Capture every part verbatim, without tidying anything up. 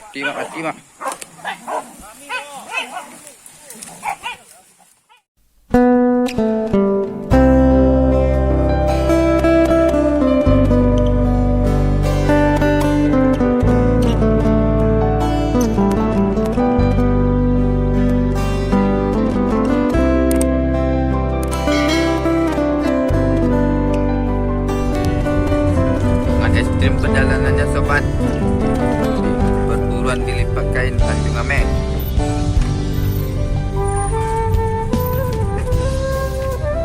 Mati, Mak, mati, Mak. Sangat ekstrim perjalanannya, sobat. Perburuan di Lipat Kain, Tanjung Ameh.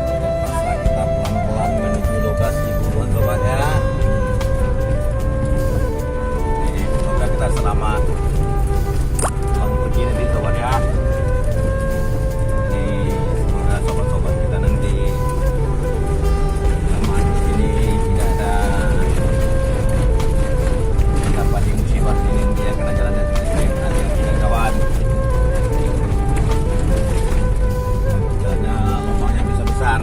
Terpaksa kita pelan-pelan menuju lokasi buruan, sobat, ya. Jadi, semoga kita selamat pulang pergi nanti, sobat, ya. Jadi, semoga sobat-sobat kita nanti selamat di sini, tidak ada, tidak ada musibah di sini, ya, kena jalan yang sesuai, hati-hati, kawan. Jalannya lubangnya bisa besar.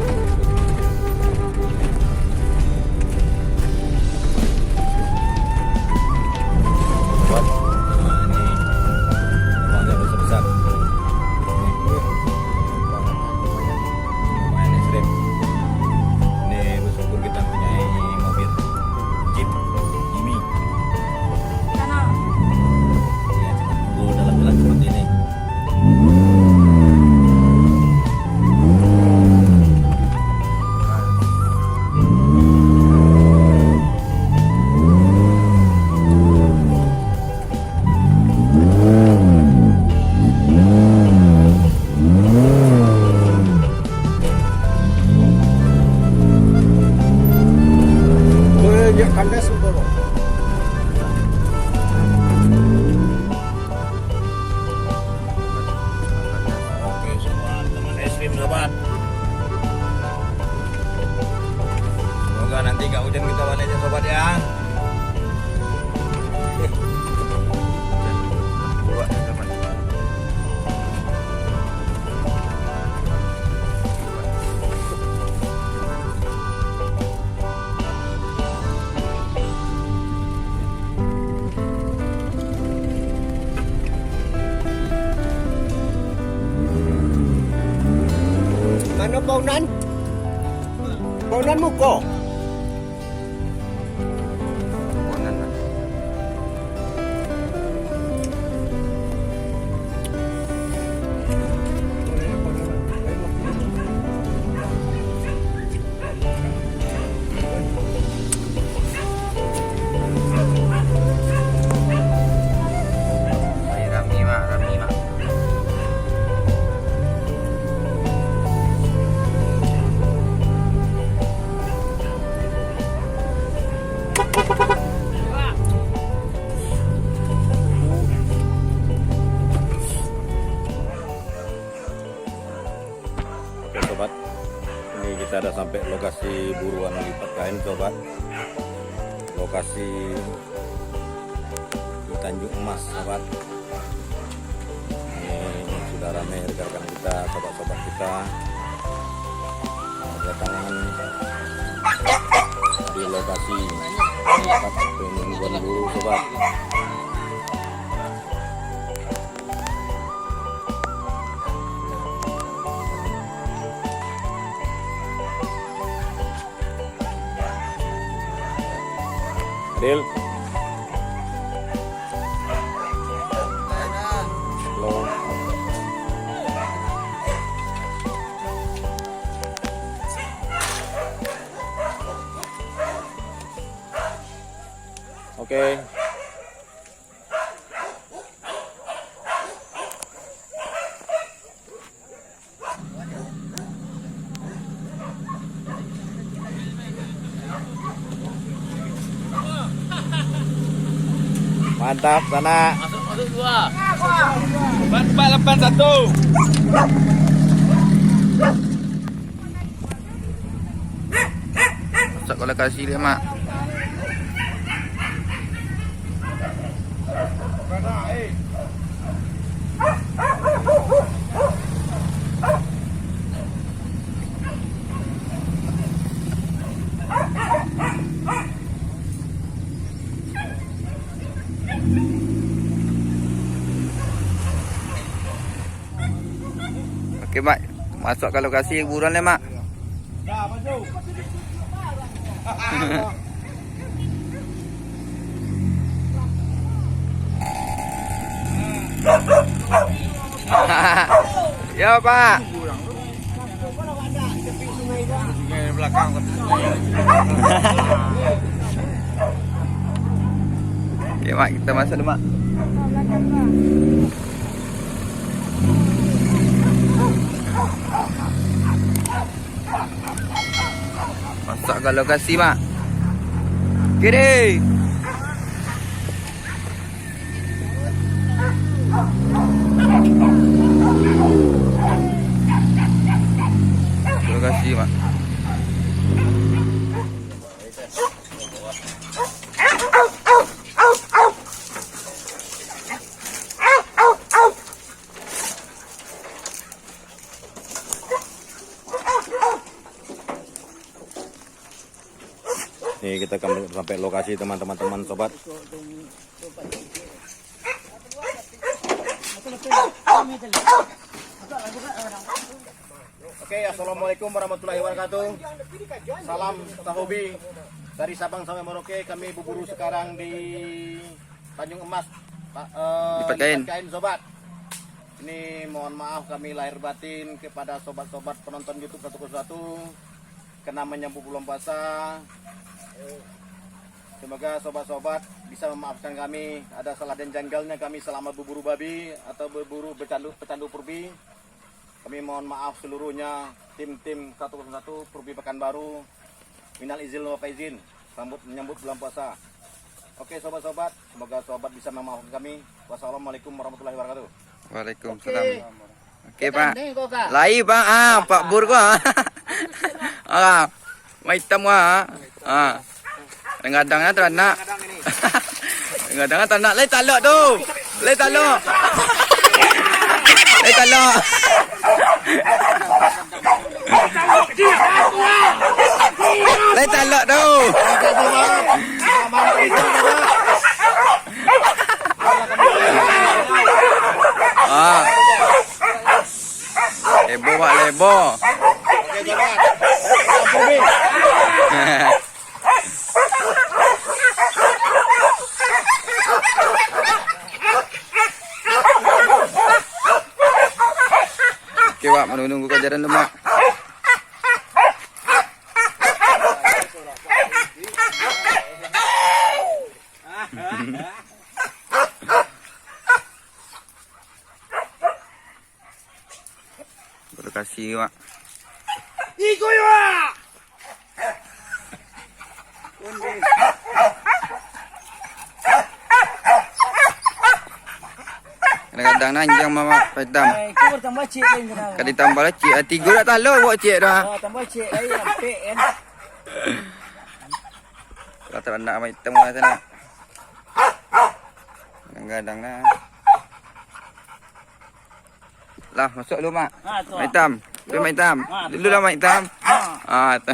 Kuat. Nah, ini lubangnya besar-besar. Ini. Lumayan ekstrim. Ini bersyukur kita punya mobil Jeep Jimny. Ya, cepat tunggu dalam jalan seperti ini. Banyak kandas, Bang. Oke, sobat, teman es krim, sobat. Semoga nanti gak hujan kita baliknya, sobat, ya. Mano bangunan? Bangunan muko. Rami, Mak, rami, Mak. Oke, sobat, ini kita ada sampai lokasi buruan Lipat Kain, sobat. Lokasi di Tanjung Emas, sobat. Ini sudah ramai rekan-rekan kita, sobat-sobat kita, berdatangan di lokasi tempat penungguan buru, sobat. Adil. Halo. Oke. Mantap, sanak. Masuk, masuk dua. Empat empat lapan satu. Masak kalau kasih lihat, Mak. Oke, Mak. Masuk ka lokasi buruan lai, Mak. Yo, Pak. Oke, Mak, kita masuk dulu, Mak. Masuk ka lokasi, Mak. Kiri. Lokasi, Mak. Ni kita akan sampai lokasi, teman-teman, teman sobat. Oke, assalamualaikum warahmatullahi wabarakatuh. Salam tahobi dari Sabang sampai Merauke. Kami berburu sekarang di Tanjung Emas, Pak, eh, Lipat Kain. Lipat Kain, sobat. Ini mohon maaf kami lahir batin kepada sobat-sobat penonton YouTube satu kosong satu, kena menyambut bulan puasa. Semoga sobat-sobat bisa memaafkan kami, ada salah dan janggalnya kami selama berburu babi atau berburu, bercandu, pecandu purbi. Kami mohon maaf seluruhnya, tim-tim satu kosong satu Purbi Pekanbaru. Minal izin wal faizin, sambut, menyambut bulan puasa. Oke, sobat-sobat, semoga sobat bisa memaafkan kami. Wassalamualaikum warahmatullahi wabarakatuh. Waalaikumsalam. Oke. Oke, Pak. Lai, Pak. Ah, Pak Bur ko, ah. Ah, Mak Itam ko, ah. Ah. Kadang-kadang lah taranak. Kadang-kadang lah taranak. Lai talok tu. Lai talok. Lai talok. Lai talok tu. Ah. Lebo, Pak, lebo. Oke, Pak, menunggu kajaran tu, Mak. Terima kasih, Mak. Iko yo, Mak. Kadang-kadang nanjang, Mak, Mak Itam. Eh, iko bertambah cik lain kenapa? Ka ditambah lah cik. Ah, tigo dak talok buat cik dah. Oh, tambah cik lain, ampek kan. Lah taranak Mak Itam lah sana. Kadang-kadang lah. Lah, masuk dulu, Mak. Ha, tu, Mak Itam. Tu, Mak Itam. Ha, tu. Dulu lah, Mak Itam. Ha. Ah, tu.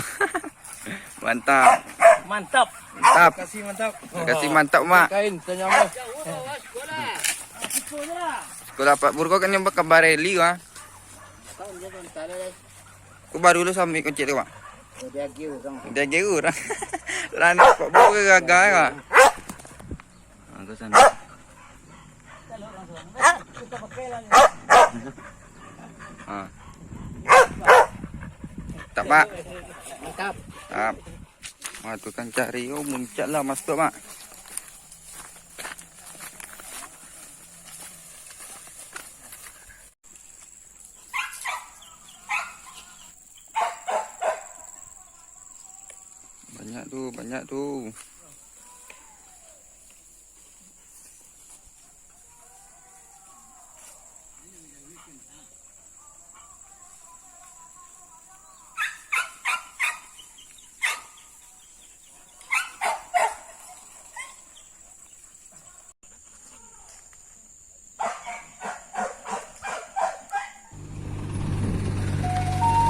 Mantap. Mantap. Mantap. Terima kasih, mantap. Terima kasih, mantap, Mak. Kain, tanya apa? Sekolah Pak Bur ko kan yang bakabar rally, wah. Ko baru lu sampai kecil tu, Mak. Dia gila orang. Lah, nampak Pak Bur ke gagal, Mak? Ha, ke sana. Ha. Tak, Pak? Mantap. Mantap. Wah, tukang cari. Oh, muncak lah masuk, Mak. Banyak tu, banyak tu.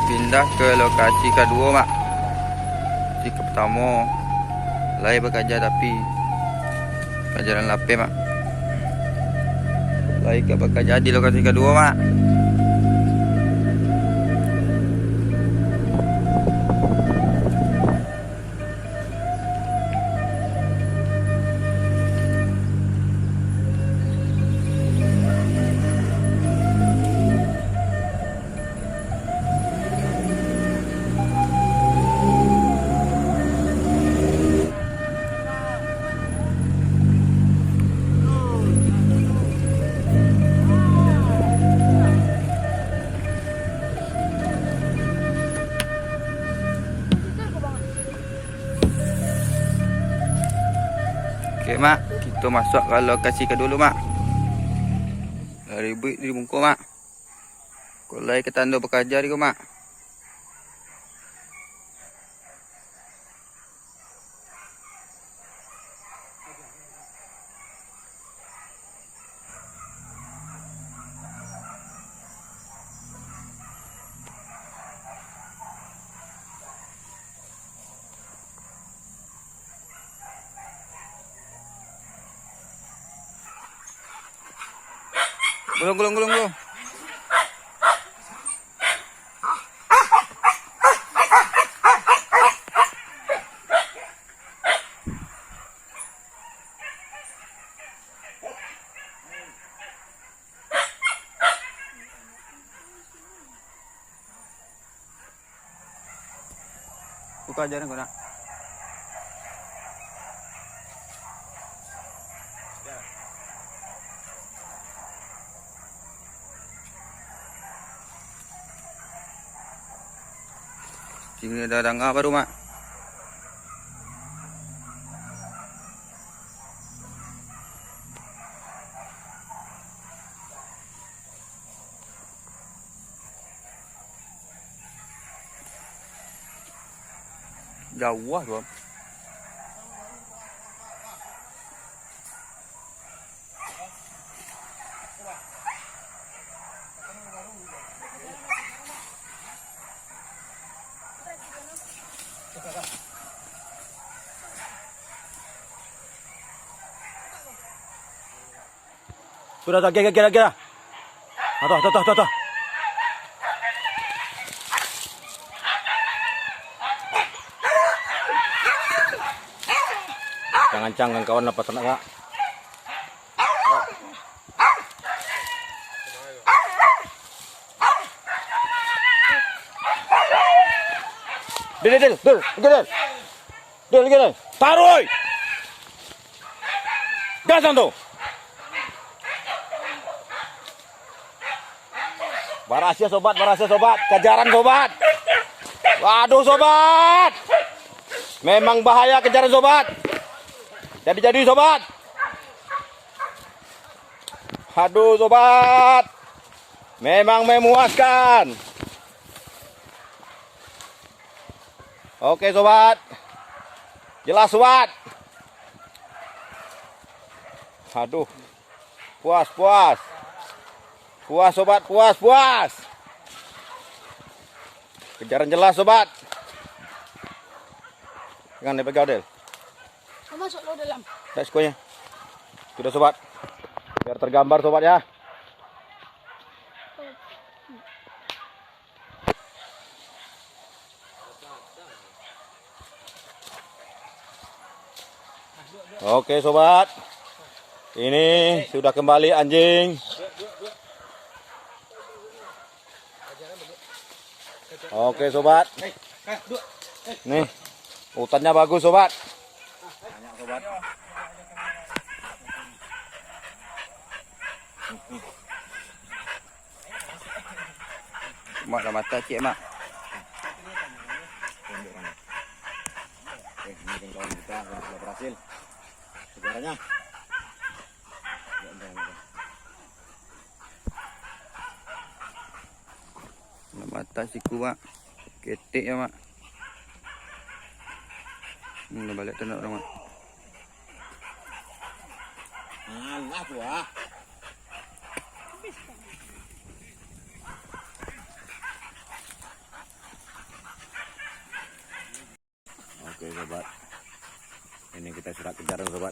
Pindah ke lokasi kaduo, Mak. Lokasi ka partamo, lai bakaja tapi ka jalan lapeh, Mak. Lai ka bakaja di lokasi kaduo, Mak. Masuak ka lokasi ka dulu, Mak. Lah ribuik di muko, Mak. Kok lai ka tando bakaja di ko, Mak. Gulung, gulung, gulung, gulung. Buka aja ko nak. Sini ada danga baru, Mak. Jauah tu. Sudah, sudah, gila, gila, gila. Atau, atau, atau, atau, atau. Ancang-ancang kawan-kawan lah, pasanak, Kak. Dil, dil, dil, dil, dil. Dil, dil, dil. Taruh, oi. Gas, Santo. Barasiah, sobat, barasiah, sobat. Kajaran, sobat. Waduh, sobat. Memang bahaya kajaran, sobat. Jadi-jadi, sobat. Aduh, sobat. Memang memuaskan. Oke, sobat. Jelas, sobat. Aduh. Puas, puas. Puas, sobat, puas, puas. Kejaran jelas, sobat. Jangan dipegang, Del. Masuk lo dalam. Tak sikonya. Sudah, sobat. Biar tergambar, sobat, ya. Oke, sobat. Ini sudah kembali anjing. Oke, sobat. Nih, utannya bagus, sobat. Banyak, sobat. Mak, dah mata ciek, Mak. Eh, ini kawan kita sudah berhasil. Sejarahnya. Nak batas siku, Mak. Ketek ya, Mak. Hmm, dah balik tanak urang, Mak. Alah, tu ah. Oke, sobat. Ini kita sudah kejaran, sobat.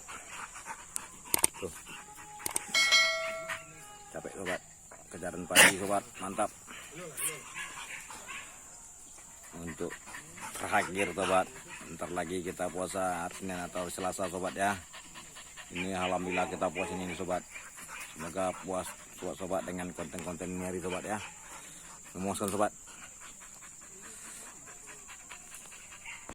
Tuh. Capek, sobat. Kejaran pagi, sobat. Mantap. Untuk terakhir, sobat. Ntar lagi kita puasa hari Senin atau hari Selasa, sobat, ya. Ini alhamdulillah kita puas ini, sobat. Semoga puas sobat-sobat dengan konten-konten ini hari, sobat, ya. Memuaskan, sobat.